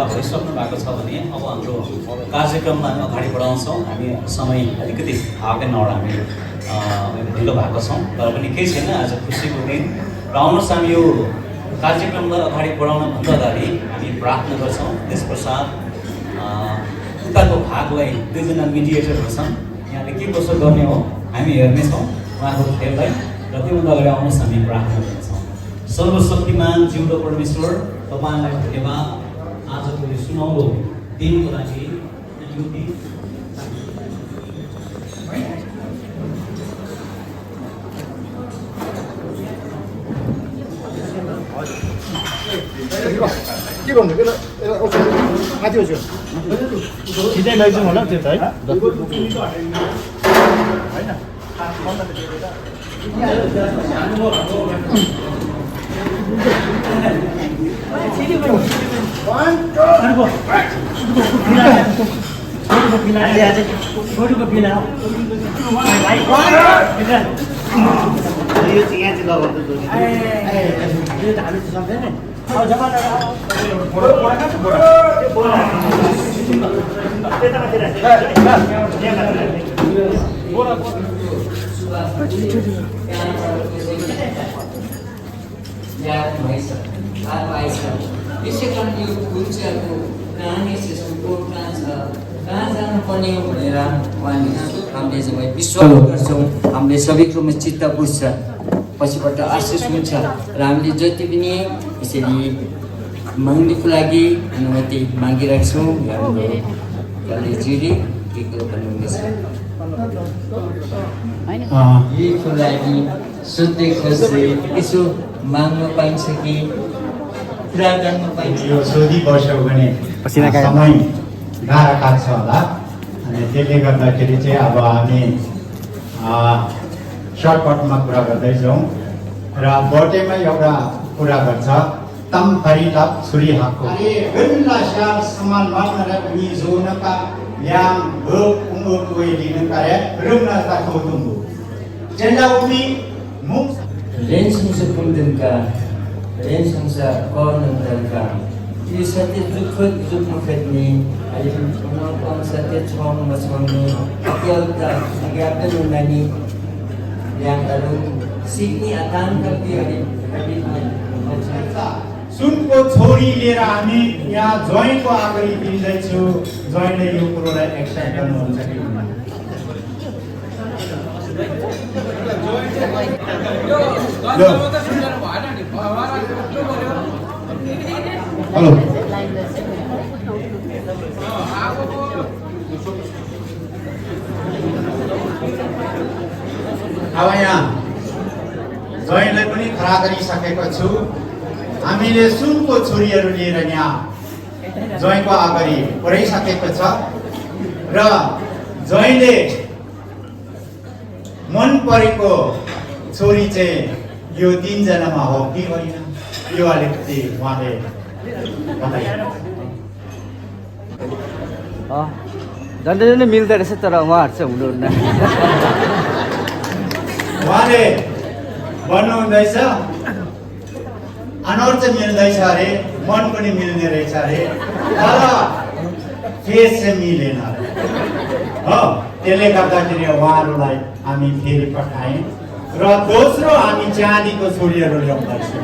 भेला भइसक्नु भएको छ भने अब हाम्रो कार्यक्रमलाई हामी अगाडि बढाउँछौँ। हामी समय अलिकति आएकै नौडा हामी ढिलो भएको छौँ, तर पनि केही छैन, आज खुसीको दिन र आउनुहोस् हामी यो कार्यक्रमलाई अगाडि बढाउनभन्दा अगाडि हामी प्रार्थना गर्छौँ। त्यस पश्चात उताको भागलाई दुईजना मिडिएटरहरू छन्, यहाँले के कसो गर्ने हो हामी हेर्नेछौँ उहाँको खेललाई, र त्योभन्दा अगाडि आउनुहोस् हामी प्रार्थना गर्छौँ। सर्वशक्तिमान जिउँदो परमेश्वर, तपाईँलाई धन्यवाद आजको यो सुनौलो दिनको लागि। के गर्नु माथि होस् सिधै लैजाउँ होला त्यो त है यसै कारण यो कुर्चाको कहानी यसको प्लान छ, कहाँ जानुपर्ने हो भनेर हामीले जब विश्वास गर्छौँ, हामीले सबैकोमा चित्त बुझ्छ, पछिबाट आशिष हुन्छ र हामीले जति पनि यसरी माग्नेको लागि अनुमति मागिरहेको छौँ। हाम्रो कलेजीले के भन्नुहुनेछ यहीको लागि सोध्दै खोज्दै यसो माग्न पाइन्छ कि कुरा गर्न पाइन्छ? यो सोधी बस्यो भने समय गाह्रो काट्छ होला, अनि त्यसले गर्दाखेरि चाहिँ अब हामी सर्टकटमा कुरा गर्दैछौँ र बर्थडेमा एउटा कुरा गर्छ तम फरिला छुरी हाको अरे गन्ला शाल समान मानरा पनि जोनका याम हो उंगो कोई लिनका है रुमना ता खोतुंगो जेला उमी मुख रेन्संसा पुन्दनका रेन्संसा कर्णनका यो सत्य दुःख खेद्ने अहिले सत्य छौँ नछौँने अत्यन्त ज्ञापन हुनानी ल्याङहरू सिक्ने आतङ्कले सुनको छोरी लिएर हामी यहाँ जोइनको अगाडि दिँदैछु। जोइनले यो कुरोलाई एक्सेप्ट गर्नुहुन्छ कि हेलो अब यहाँ जोइनलाई पनि खडा गरिसकेको छु। हामीले सुनको छुरीहरू लिएर यहाँ जोइनको अगाडि पुर्याइसकेको छ र जोइले मन परेको छोरी चाहिँ यो 3 जनामा हो कि होइन, यो अलिकति उहाँले झन्डै झन्डै मिल्दो रहेछ, तर उहाँहरू चाहिँ हुनुहुन्न। उहाँले भन्नुहुँदैछ अनुहार चाहिँ मिल्दैछ अरे, मन पनि मिल्ने रहेछ अरे, तर फेस चाहिँ मिलेन हो। त्यसले गर्दाखेरि उहाँहरूलाई हामी फेरि पठायौँ र दोस्रो हामी चाँदीको छुरीहरू ल्याउँदैछौँ।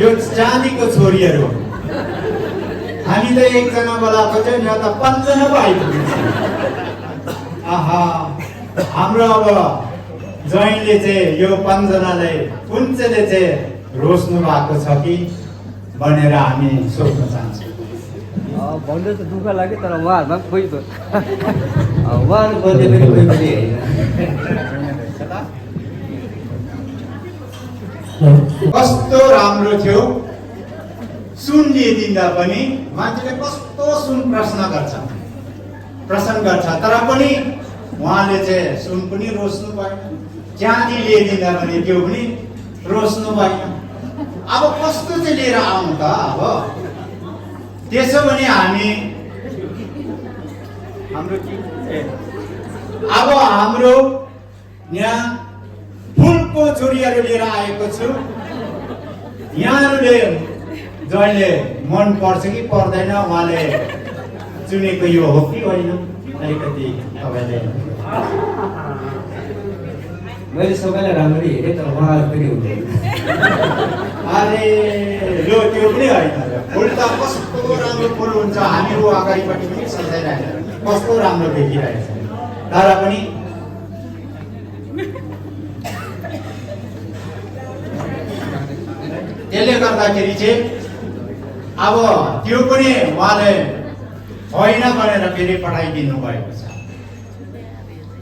यो चाँदीको छोरीहरू हामी त एकजना बोलाएको चाहिँ यहाँ त 5 जना पो आइपुगेछ। आहा, हाम्रो अब जोइनले चाहिँ यो 5 जनालाई कुन चाहिँले चाहिँ रोज्नु भएको छ कि भनेर हामी सोध्न चाहन्छौँ। भन्दै त दुःख लाग्यो, तर उहाँहरूमा कोही उहाँहरू बोल्दै पनि कोही पनि कस्तो राम्रो थियो सुन लिइदिँदा पनि मान्छेले कस्तो सुन प्रश्न गर्छ तर पनि उहाँले चाहिँ सुन पनि रोज्नु भएन, चाँदी लिइदिँदा पनि त्यो पनि रोज्नु भएन। अब कस्तो चाहिँ लिएर आउनु त? अब त्यसो भने हामी हाम्रो अब हाम्रो यहाँ फुलको चोरीहरू लिएर आएको छु। यहाँहरूले जहिले मन पर्छ कि पर्दैन उहाँले चुनेको यो हो कि होइन अलिकति तपाईँले मैले सबैलाई राम्ररी हेरेँ तर उहाँहरू पनि हुँदैन। अरे यो त्यो पनि होइन फुल त कस्तो राम्रो फुल हुन्छ हामीहरू अगाडिपट्टि पनि सजाइरहेको कस्तो राम्रो देखिरहेको छ तर पनि त्यसले गर्दाखेरि चाहिँ अब त्यो पनि उहाँले होइन भनेर फेरि पठाइदिनु भएको छ।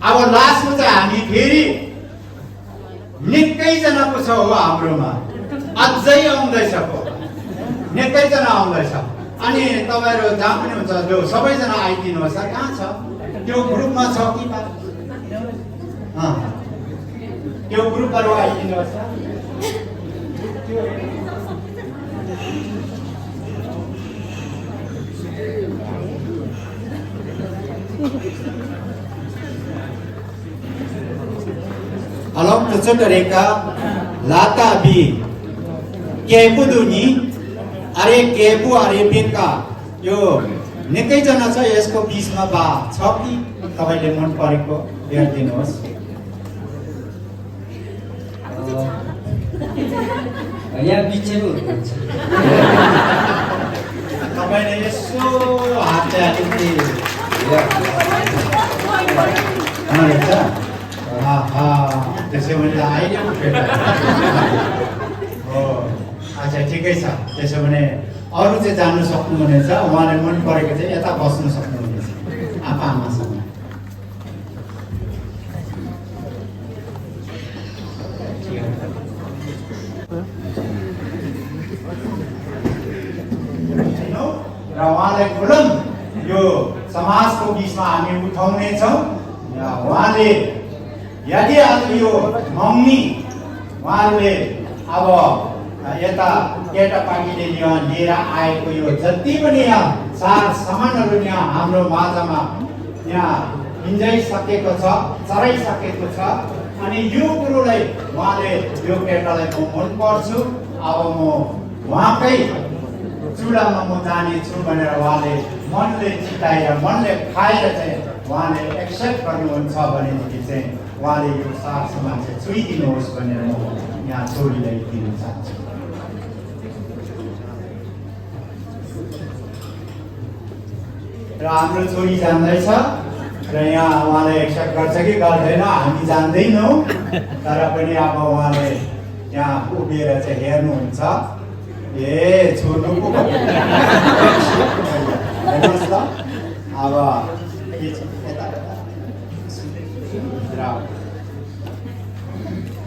अब लास्टमा चाहिँ हामी फेरि निकैजनाको छ हो हाम्रोमा अझै आउँदैछ निकैजना आउँदैछ अनि तपाईँहरू जहाँ पनि हुन्छ जो सबैजना आइदिनुहोस् कहाँ छ त्यो ग्रुपमा छ कि त्यो ग्रुपहरू आइदिनुहोस् Alam tujuh mereka lata bi kebu duni are kebu are pinka yo निकै जना छ यसको बीचमा बा छ कि तपाईले मन परेको हेरिदिनुहोस् यहाँ बिचैमा हुनुहुन्छ तपाईले यसो हातले अलिकति हुन्छ आहा त्यसो भने अहिले उठेर हो अच्छा ठिकै छ त्यसो भने अरु चाहिँ जानु सक्नुहुनेछ उहाँले मन परेको चाहिँ यता बस्न सक्नुहुनेछ आफा आमासँग र उहाँलाई खुलम यो समाजको बीचमा हामी उठाउने छौं उहाँले यदि आज यो मम्मी उहाँले अब यता केटापाटीले लिएर आएको यो जति पनि यहाँ सार सामानहरू यहाँ हाम्रो माझमा यहाँ पिन्जाइसकेको छ चराइसकेको छ अनि यो कुरोलाई उहाँले यो केटालाई म मन पर्छु अब म उहाँकै चुडामा म जाने छु भनेर उहाँले मनले चिताएर मनले खाएर चाहिँ उहाँले एक्सेप्ट गर्नुहुन्छ भनेदेखि चाहिँ उहाँले यो सार सामान चाहिँ छुइदिनुहोस् भनेर म यहाँ छोरीलाई दिन चाहन्छु र हाम्रो छोरी जान्दैछ र यहाँ उहाँले एक्सेप्ट गर्छ कि गर्दैन हामी जान्दैनौँ तर पनि अब उहाँले यहाँ उभिएर चाहिँ हेर्नुहुन्छ ए छोड्नु पो हेर्नुहोस् त अब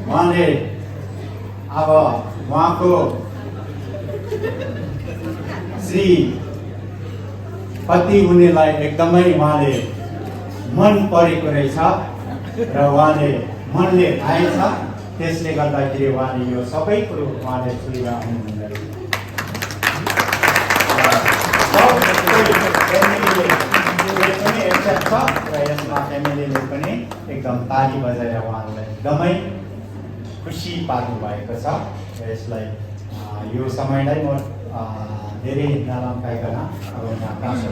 उहाँले अब उहाँको श्री पति हुनेलाई एकदमै उहाँले मन परेको रहेछ र उहाँले मनले खाएछ त्यसले गर्दाखेरि उहाँले यो सबै कुरो उहाँले छुइएर आउनुहुँदै पनि एक्सेप्ट छ र यसमा फ्यामिलीले पनि एकदम ताली बजाएर उहाँहरूलाई एकदमै खुसी पार्नु भएको छ र यसलाई यो समयलाई म धेरै नलम्काइकन अब यहाँ प्राप्त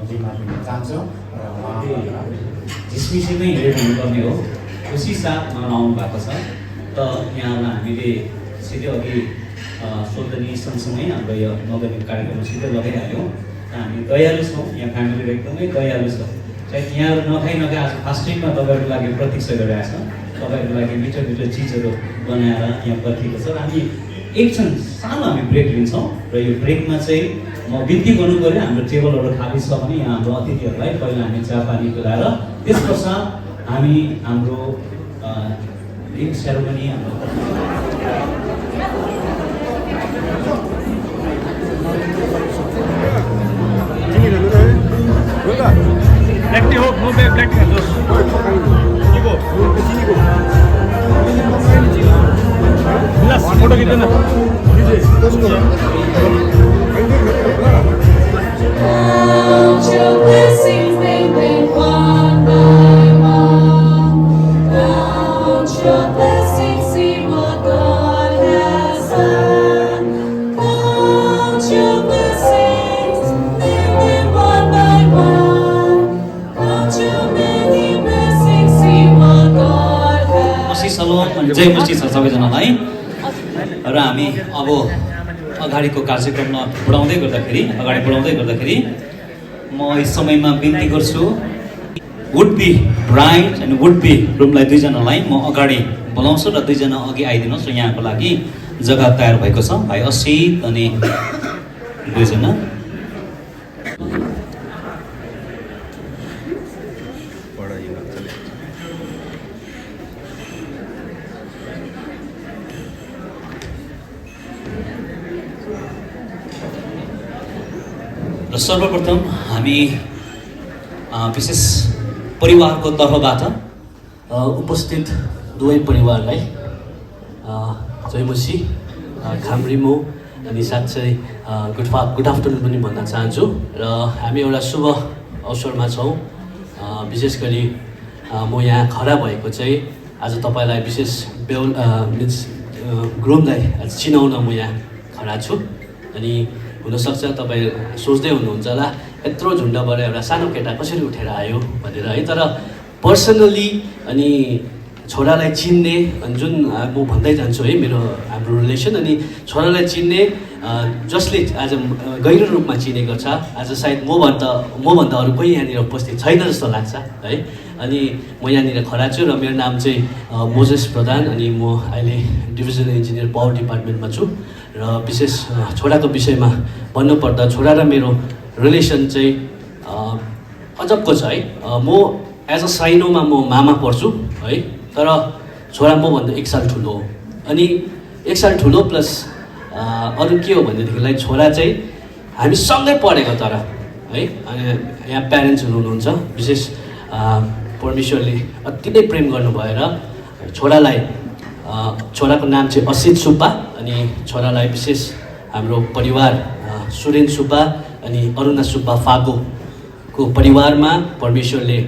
जिम्मा दिन चाहन्छु र उहाँ झिसमिसै हेरेर हुनुपर्ने हो खुसी साथ मनाउनु भएको छ त यहाँलाई हामीले सिधै अघि सोधनी सँगसँगै हाम्रो यो नगरिक कार्यक्रम सिधै लगाइहाल्यौँ हामी दयालु छौँ यहाँ फ्यामिली एकदमै दयालु छ सायद यहाँहरू नखाइ आज फास्टिङमा तपाईँहरूको लागि प्रतीक्षा गरिरहेछ तपाईँहरूको लागि मिठो मिठो चिजहरू बनाएर यहाँ पर्खिएको छ र हामी एकछिन सानो हामी ब्रेक लिन्छौँ र यो ब्रेकमा चाहिँ म बिन्ती गर्नु पऱ्यो हाम्रो टेबलहरू खाली छ भने यहाँ हाम्रो अतिथिहरूलाई पहिला हामी चियापानी पिलाएर त्यस पश्चात हामी हाम्रो रिङ सेरोमनी हाम्रो ब्ल्याक हो नो ब्ल्याक टी खानुहोस् photo खिच्दैन Count your blessings, they've been won. your blessings, see what God has done. Count your blessings, name them one by one. Count your many blessings, see what God has मसी Salom अनि जय मसी छ सबैजनालाई। र हामी अब अगाडिको कार्यक्रममा बढाउँदै गर्दाखेरि म यस समयमा बिन्ती गर्छु would be bride and would be ग्रुमलाई दुईजनालाई म अगाडि बोलाउँछु र दुईजना अघि आइदिनुहोस् र यहाँको लागि जग्गा तयार भएको छ। भाइ असित अनि दुईजना। र सर्वप्रथम हामी विशेष परिवारको तर्फबाट उपस्थित दुवै परिवारलाई जयमसी खामरिमो अनि साथै गुड आफ्टरनुन पनि भन्न चाहन्छु। र हामी एउटा शुभ अवसरमा छौँ। विशेष गरी म यहाँ खडा भएको चाहिँ आज तपाईँलाई विशेष मिन्स ग्रुमलाई चिनाउन म यहाँ खडा छु। अनि हुनसक्छ तपाईँ सोच्दै हुनुहुन्छ होला यत्रो झुन्डबाट एउटा सानो केटा कसरी उठेर आयो भनेर है। तर पर्सनली अनि छोरालाई चिन्ने अनि जुन म भन्दै जान्छु है हाम्रो रिलेसन अनि छोरालाई चिन्ने जसले आज गहिरो रूपमा चिनेको छ आज सायद मभन्दा अरू कोही यहाँनिर उपस्थित छैन जस्तो लाग्छ है। अनि म यहाँनिर खडा छु र मेरो नाम चाहिँ मोजेस प्रधान अनि म अहिले डिभिजनल इन्जिनियर पावर डिपार्टमेन्टमा छु। र विशेष छोराको विषयमा भन्नुपर्दा छोरा र मेरो रिलेसन चाहिँ अजबको छ है। म एज अ साइनोमा म मामा पर्छु है। तर छोरा मभन्दा 1 साल ठुलो हो। अनि 1 साल ठुलो प्लस अरू के हो भनेदेखिलाई छोरा चाहिँ हामी सँगै पढेको तर है। अनि यहाँ प्यारेन्ट्सहरू हुनुहुन्छ विशेष परमेश्वरले अति नै प्रेम गर्नुभएर छोराको नाम चाहिँ असित सुब्बा अनि छोरालाई विशेष हाम्रो परिवार सुरेन सुब्बा अनि अरुणा सुब्बा फागोको परिवारमा परमेश्वरले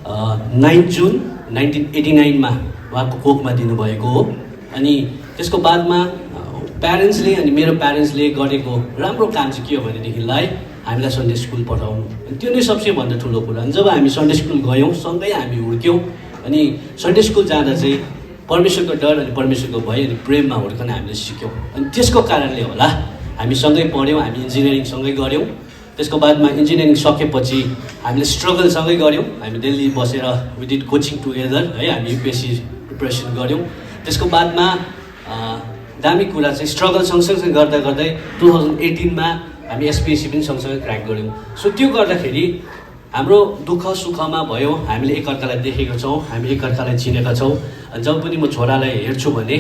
9 जुन 1989 उहाँको कोखमा दिनुभएको हो। अनि त्यसको बादमा प्यारेन्ट्सले अनि मेरो प्यारेन्ट्सले गरेको राम्रो काम चाहिँ के हो भनेदेखिलाई हामीलाई सन्डे स्कुल पठाउनु। अनि त्यो नै सबसे भन्दा ठुलो कुरा। अनि जब हामी सन्डे स्कुल गयौँ सँगै हामी हुर्क्यौँ अनि सन्डे स्कुल जाँदा चाहिँ परमेश्वरको डर अनि परमेश्वरको भय अनि प्रेममा हुर्कन हामीले सिक्यौँ। अनि त्यसको कारणले होला हामी सँगै पढ्यौँ, हामी इन्जिनियरिङ सँगै गऱ्यौँ। त्यसको बादमा इन्जिनियरिङ सकेपछि हामीले स्ट्रगल सँगै गऱ्यौँ। हामी दिल्ली बसेर वी डिड कोचिङ टुगेदर है। हामी युपिएससी प्रिपरेसन गऱ्यौँ। त्यसको बादमा दामी कुरा चाहिँ स्ट्रगल सँगसँगै गर्दा गर्दै 2018मा हामी एसपिएससी पनि सँगसँगै क्र्याक गऱ्यौँ। सो त्यो गर्दाखेरि हाम्रो दुःख सुखमा भयो हामीले एकअर्कालाई देखेका छौँ, हामी एकअर्कालाई चिनेका छौँ। जब पनि म छोरालाई हेर्छु भने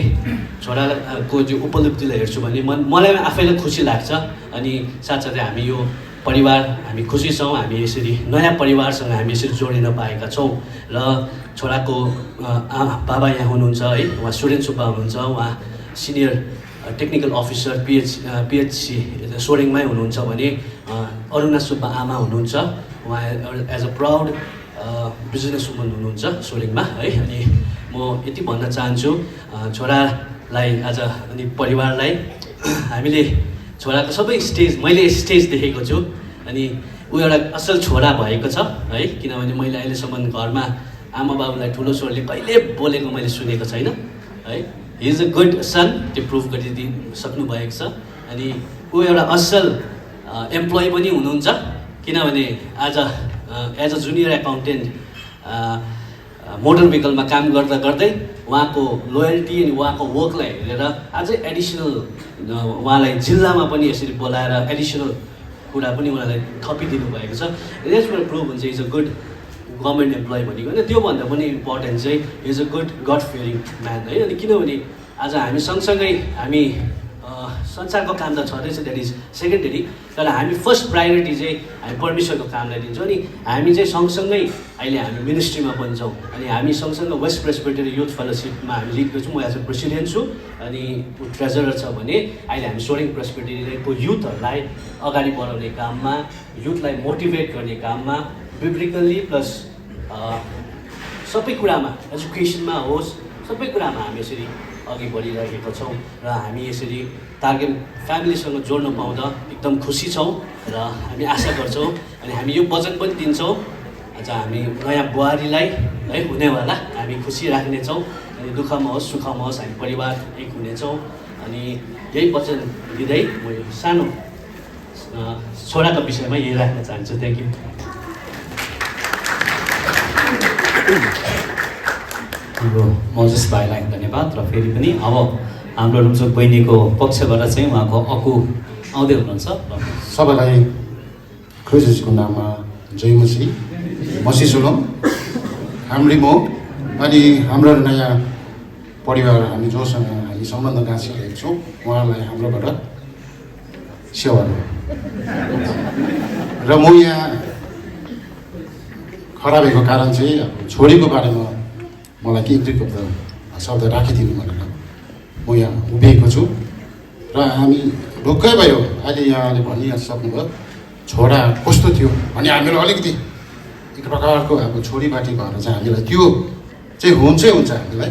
छोराको जो उपलब्धिलाई हेर्छु भने मलाई आफैलाई खुसी लाग्छ। अनि साथसाथै हामी यो परिवार हामी खुसी छौँ। हामी यसरी नयाँ परिवारसँग हामी यसरी जोडिन पाएका छौँ। र छोराको बाबा यहाँ हुनुहुन्छ है, उहाँ सुरेन सुब्बा हुनुहुन्छ। उहाँ सिनियर टेक्निकल अफिसर पिएचसी सोरेङमै हुनुहुन्छ भने अरुणा सुब्बा आमा हुनुहुन्छ। उहाँ as a proud business woman हुनुहुन्छ सोरेङमा है। अनि म यति भन्न चाहन्छु छोरालाई आज अनि परिवारलाई हामीले छोराको सबै स्टेज मैले स्टेज देखेको छु। अनि ऊ एउटा असल छोरा भएको छ है। किनभने मैले अहिलेसम्म घरमा आमा बाबुलाई ठुलो स्वरले कहिले बोलेको मैले सुनेको छैन है। He is a good son त्यो प्रुभ गरिदिनु सक्नुभएको छ। अनि ऊ एउटा असल एम्प्लोइ पनि हुनुहुन्छ। किनभने आज as a junior accountant motor भेहिकलमा काम गर्दा गर्दै उहाँको लोयल्टी अनि उहाँको वर्कलाई हेरेर अझै एडिसनल उहाँलाई जिल्लामा पनि यसरी बोलाएर एडिसनल कुरा पनि उहाँलाई थपिदिनु भएको छ। यसबाट प्रुभ हुन्छ is a good government employee भनेको होइन। त्योभन्दा पनि इम्पोर्टेन्ट चाहिँ is a good god fearing man है। अनि किनभने आज हामी सँगसँगै हामी संसारको काम त छँदैछ, द्याट इज सेकेन्डरी। तर हामी फर्स्ट प्रायोरिटी चाहिँ हामी परमेश्वरको कामलाई दिन्छौँ। अनि हामी चाहिँ सँगसँगै अहिले हामी मिनिस्ट्रीमा पनि छौँ। अनि हामी सँगसँगै वेस्ट प्रेसबिटेरी युथ फेलोसिपमा हामी लिड गर्छौँ। म एज अ प्रेसिडेन्ट छु अनि ट्रेजरर छ भने अहिले हामी सोरेङ प्रेसबिटेरीको युथहरूलाई अगाडि बढाउने काममा, युथलाई मोटिभेट गर्ने काममा बिब्लिकल्ली प्लस सबै कुरामा एजुकेसनमा होस्, सबै कुरामा हामी यसरी अघि बढिरहेका छौँ र हामी यसरी तार्गेन फ्यामिलीसँग जोड्न पाउँदा एकदम खुसी छौँ र हामी आशा गर्छौँ अनि हामी यो वचन पनि दिन्छौँ आज हामी नयाँ बुहारीलाई है हुनेवाला हामी खुसी राख्नेछौँ अनि दुःखमा होस् सुखमा होस् हामी परिवार एक हुनेछौँ अनि यही वचन दिँदै म यो सानो छोराको विषयमा यही राख्न चाहन्छु। Thank you. हाम्रो मजेस भाइलाई धन्यवाद र फेरि पनि अब हाम्रो रुम्चोक बहिनीको पक्षबाट चाहिँ उहाँको अकु आउँदै हुनुहुन्छ। सबैलाई क्रिस्टको नाममा जय मसी मसी सुनौँ हाम्रो म अनि हाम्रो नयाँ परिवार हामी जोसँग हामी सम्बन्ध गाँसिरहेको छौँ उहाँलाई हाम्रोबाट सेवा र म यहाँ खडा भएको कारण चाहिँ अब छोरीको बारेमा मलाई के एक शब्द राखिदिनु भनेर म यहाँ उभिएको छु र हामी ढुक्कै भयो अहिले यहाँले भनिसक्नुभयो छोरा कस्तो थियो अनि हामीलाई अलिकति एक प्रकारको अब छोरीबाटी भएर चाहिँ हामीलाई त्यो चाहिँ हुन्छै हुन्छ हामीलाई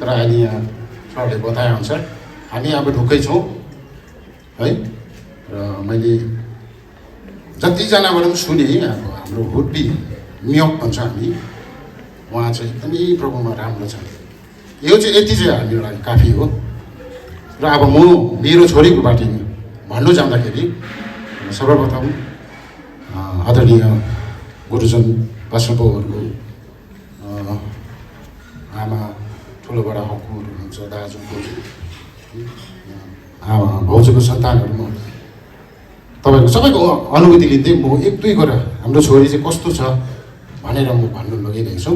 तर अहिले यहाँ सरले बताएअनुसार हामी अब ढुक्कै छौँ है र मैले जतिजनाबाट पनि सुने अब हाम्रो हुड्बी मियोक भन्छ हामी उहाँ चाहिँ एकदमै प्रभुमा राम्रो छ यो चाहिँ यति चाहिँ हाम्रो लागि काफी हो र अब म मेरो छोरीको बाटी भन्नु जाँदाखेरि सर्वप्रथम आदरणीय गुरुजन पास्टरहरूको आमा ठुलो बडा हकुहरू हुनुहुन्छ दाजुको भाउजूको सन्तानहरूमा तपाईँको सबैको अनुभूति लिँदै म एक दुई कुरा हाम्रो छोरी चाहिँ कस्तो छ भनेर म भन्नु लगिरहेको छु।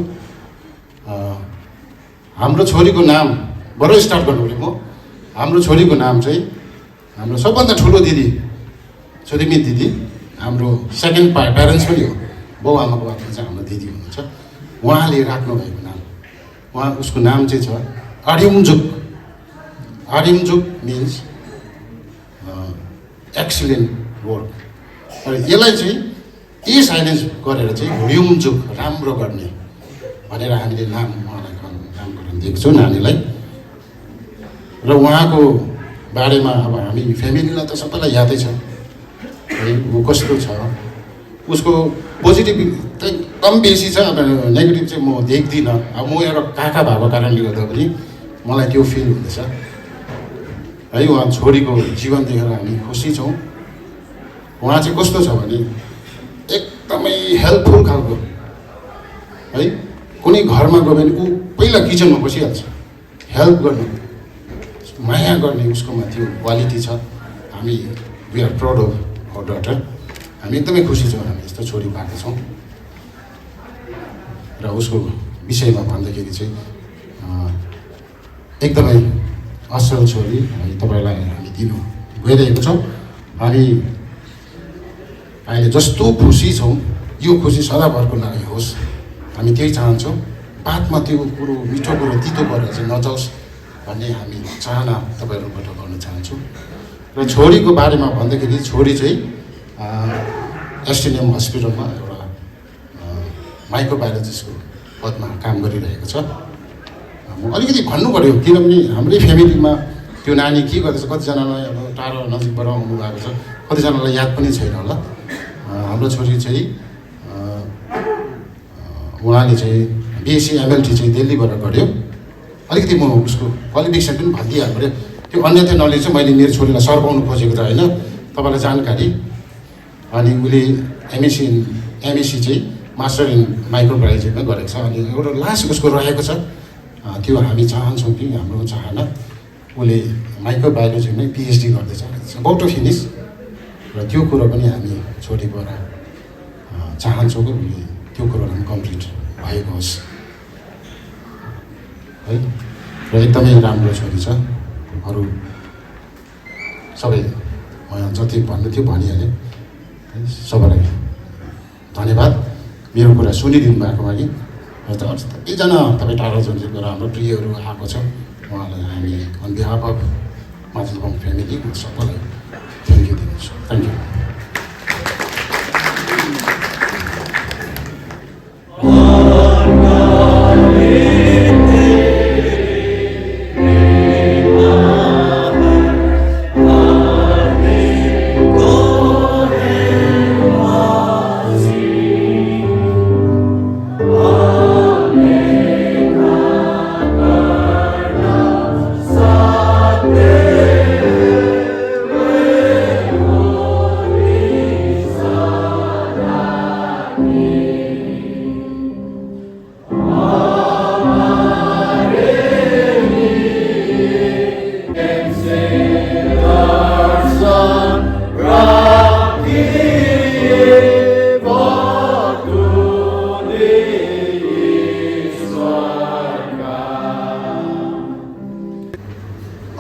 हाम्रो छोरीको नामबाट स्टार्ट गर्नु म हाम्रो छोरीको नाम चाहिँ हाम्रो सबभन्दा ठुलो दिदी छोरीमित दिदी हाम्रो सेकेन्ड प्यारेन्ट्स पनि हो बाउ आमाको बादमा चाहिँ हाम्रो दिदी हुनुहुन्छ उहाँले राख्नुभएको नाम उहाँ उसको नाम चाहिँ छ आर्यमजुक। आर्यमजुक मिन्स एक्सिलेन्ट वर्क र यसलाई चाहिँ ए साइलेन्स गरेर चाहिँ ह्युमजुक राम्रो गर्ने भनेर हामीले नाम उहाँलाई नामकरण दिएको छौँ नानीलाई र उहाँको बारेमा अब हामी फ्यामिलीलाई त सबैलाई यादै छ है ऊ कस्तो छ उसको पोजिटिभ त एकदम बेसी छ अब नेगेटिभ चाहिँ म देख्दिनँ अब म एउटा काका भएको कारणले गर्दा पनि मलाई त्यो फिल हुँदैछ है उहाँ छोरीको जीवन देखेर हामी खुसी छौँ। उहाँ चाहिँ कस्तो छ भने एकदमै हेल्पफुल खालको है कुनै घरमा गयो भने ऊ पहिला किचनमा बसिहाल्छ हेल्प गर्नु माया गर्ने उसकोमा त्यो क्वालिटी छ। हामी we are proud of our daughter हामी एकदमै खुसी छौँ हामी यस्तो छोरी पाएको छौँ र उसको विषयमा भन्दाखेरि चाहिँ एकदमै असल छोरी हामी तपाईँलाई हामी दिनु गइरहेको छौँ। हामी अहिले जस्तो खुसी छौँ यो खुसी सदाभरको लागि होस् हामी त्यही चाहन्छौँ। बादमा त्यो कुरो मिठो कुरो तितो गरेर चाहिँ नजाओस् भन्ने हामी चाहना तपाईँहरूबाट गर्न चाहन्छौँ। र छोरीको बारेमा भन्दाखेरि छोरी चाहिँ एसटिएनएम हस्पिटलमा एउटा माइक्रोबायोलोजिस्टको पदमा काम गरिरहेको छ। म अलिकति भन्नु पऱ्यो किनभने हाम्रै फ्यामिलीमा त्यो नानी के गर्दैछ कतिजनालाई अब टाढो नजिकबाट आउनु भएको छ कतिजनालाई याद पनि छैन होला। हाम्रो छोरी चाहिँ उहाँले चाहिँ बिएससी एमएलटी चाहिँ दिल्लीबाट गर्यो। अलिकति म उसको क्वालिफिकेसन पनि भनिदिइहाल्नु पऱ्यो त्यो अन्यथा नलेज चाहिँ मैले मेरो छोरीलाई सर्काउनु खोजेको त होइन तपाईँलाई जानकारी। अनि उसले एमएससी चाहिँ मास्टर इन माइक्रोबायोलोजीमा गरेको छ अनि एउटा लास्ट उसको रहेको छ त्यो हामी चाहन्छौँ कि हाम्रो चाहना उसले माइक्रोबायोलोजीमै पिएचडी गर्दैछ अबाउट टु फिनिस र त्यो कुरो पनि हामी छोरीबाट चाहन्छौँ कि उसले त्यो कुरोहरू कम्प्लिट भएको होस् है र एकदमै राम्रो छोरी छ। अरू सबै म जति भन्नु थियो भनिहालेँ सबैलाई धन्यवाद मेरो कुरा सुनिदिनु भएको लागि र सबैजना तपाईँ टाढा जुन हाम्रो प्रियहरू आएको छ उहाँलाई हामी अन बिहाफ अफ माझलबम फ्यामिली सबैलाई थ्याङ्क यू दिन्छु। Thank you.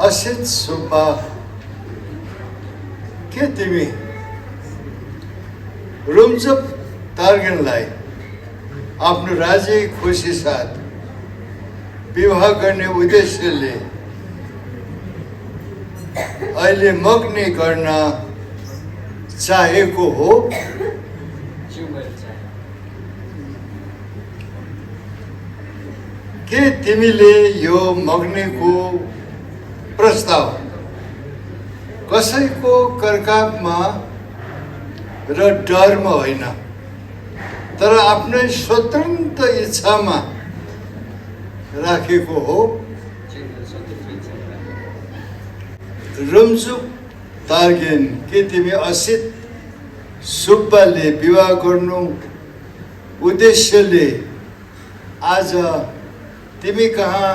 असित सुब्बा के तिमी रुम्चुक तार्गेनलाई आफ्नो राजी खुसी साथ विवाह गर्ने उद्देश्यले अहिले मग्नी गर्न चाहेको हो? के तिमीले यो मग्नीको प्रस्ताव कसैको करकापमा र डरमा होइन तर आफ्नै स्वतन्त्र इच्छामा राखेको हो? रुम्चुक तार्गेन, के तिमी असित सुब्बाले विवाह गर्नु उद्देश्यले आज तिमी कहाँ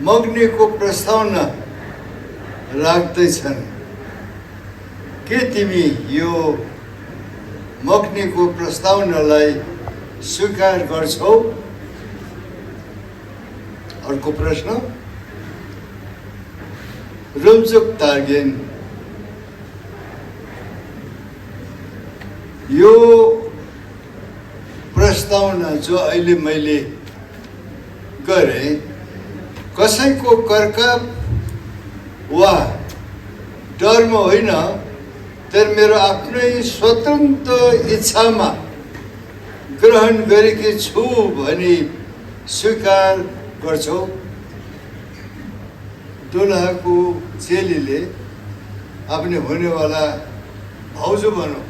मग्नीको प्रस्तावना राख्दैछन्? के तिमी यो मग्नीको प्रस्तावनालाई स्वीकार गर्छौ? अर्को प्रश्न, रुम्चुक तार्गेन, यो प्रस्तावना जो अहिले मैले गरे कसैको करकाप वा डरमा होइन तर मेरो आफ्नै स्वतन्त्र इच्छामा ग्रहण गरेकी छु भनी स्वीकार गर्छौ? दुलहाको चेलीले आफ्नै हुनेवाला भाउजू भनौँ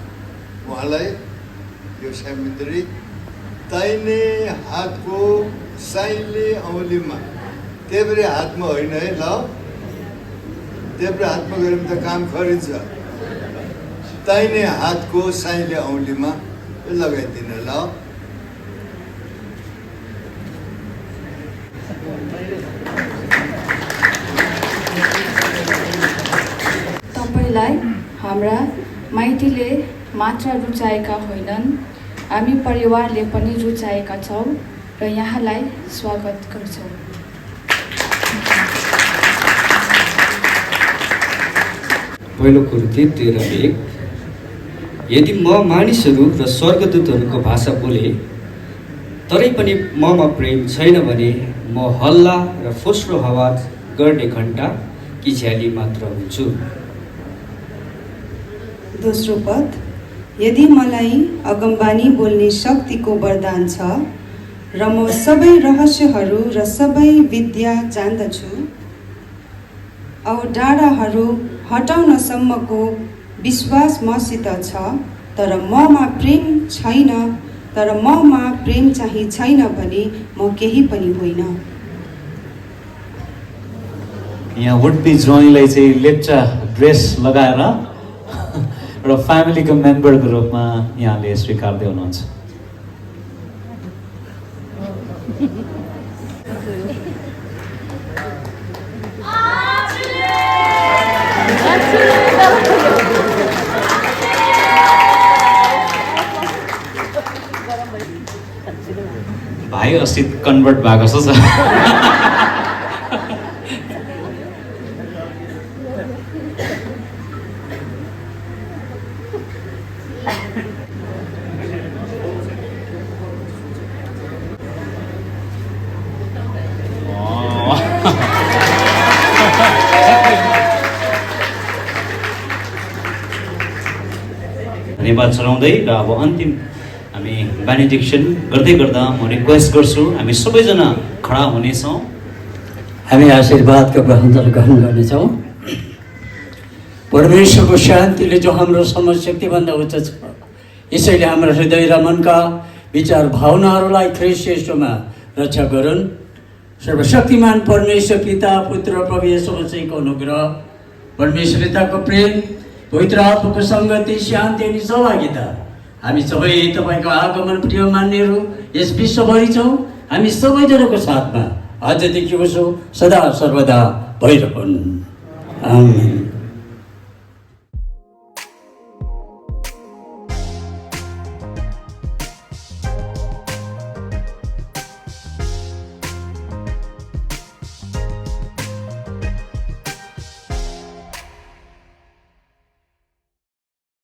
उहाँलाई यो सामित्री दाहिने हातको साइले औँलीमा, देब्रे हातमा होइन है ल, देब्रे हातमा गऱ्यो भने त काम खरिन्छ, दाहिने हातको साइले औँलीमा लगाइदिन ल। तपाईँलाई हाम्रा माइतीले मात्र रुचाएका होइनन्, हामी परिवारले पनि रुचाएका छौँ र यहाँलाई स्वागत गर्छौँ। पहिलो कुरिन्थी 13:1, यदि म मानिसहरू र स्वर्गदूतहरूको भाषा बोले तरै पनि ममा प्रेम छैन भने म हल्ला र फोस्रो आवाज गर्ने घण्टा कि झ्याली मात्र हुन्छु। दोस्रो पद, यदि मलाई अगमबानी बोल्ने शक्तिको वरदान छ र म सबै रहस्यहरू र सबै विद्या जान्दछु औ डाँडाहरू हटाउनसम्मको विश्वास मसित छ तर ममा प्रेम छैन, तर ममा प्रेम चाहिँ छैन भने म केही पनि होइन। यहाँ वुड-बी ज्वाइँलाई चाहिँ लेप्चा ड्रेस लगाएर र फ्यामिलीको मेम्बरको रूपमा यहाँले स्वीकार्दै हुनुहुन्छ। भाइ अस्ति कन्भर्ट भएको जस्तो छ। धन्यवाद चढाउँदै र अब अन्तिम हामी बेनेडिक्सन गर्दै गर्दा म रिक्वेस्ट गर्छु हामी सबैजना खडा हुनेछौँ। हामी आशीर्वादको ग्रहण गर्नेछौँ। परमेश्वरको शान्तिले जो हाम्रो समशक्तिभन्दा उच्च छ, यसैले हाम्रो हृदय र मनका विचार भावनाहरूलाई ख्रीष्ट येशूमा रक्षा गरून्। सर्वशक्तिमान परमेश्वर पिता, पुत्र, प्रभु येशू मसीहको अनुग्रह, परमेश्वरताको प्रेम, पवित्र आत्माको सङ्गति, शान्ति अनि सहभागिता हामी सबै तपाईँको आगमन प्रिय मान्नेहरू यस विश्वभरि छौँ, हामी सबैजनाको साथमा आजदेखिको सदा सर्वदा भइरहन्। आमेन।